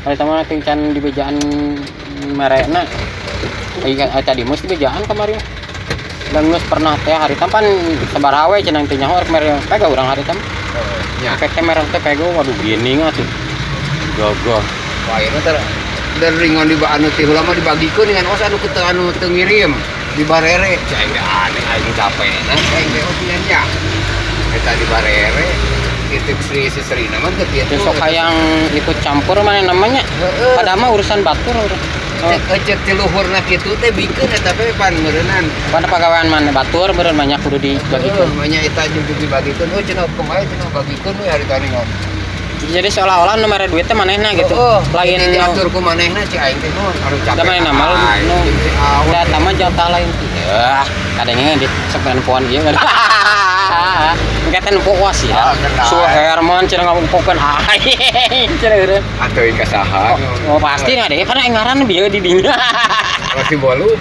Harita mah teh can dibejaan merena. Ai ai tadi mah dibejaan kamari mah. Dan geus pernah teh harita pan sabaraha we cenah teh nyaho rek mere pega urang harita mah. Nya. Efek teh merek teh pego, waduh, gini atuh. Gagah. Wah, ayeuna teh dan ringon di anu ti heula mah dibagikeun dengan os anu teu anu teu ngirim dibarere. Cai aing teh aneh, aing capek nah, aing teh oh nya. Eta dibarere itu Sri si Sri mah teu kitu. Terus sok hayang ikut campur mana namanya? Heeh. Padahal mah urusan batur udah. Oh, Cek cek ti luhurna kitu teh bikeun eta teh pan meureunnan. Pada pagawean mana batur meureun banyak kudu dibagikeun. Heeh, banyak eta juga dibagikeun. Oh, cenah kumaha cenah bagikeun we hari tadi ngom. Jadi seolah-olah nu mere duit teh manehna gitu. Heeh, Lain ini diatur ku manehna, cek aing teh naon aduh capek. Da manehna mah Aing, nu si awet. Da mah jatah lain. Ya, kadangnya di sok poan ieu kan. Engke teh nempo was ya. Ah, kenal. Su Herman cenah ngomongkeun aing cenah eureun. Atuh ka saha. Oh, pasti nggak deh, karena ngaran bieu di dinya. Kalau si bolu.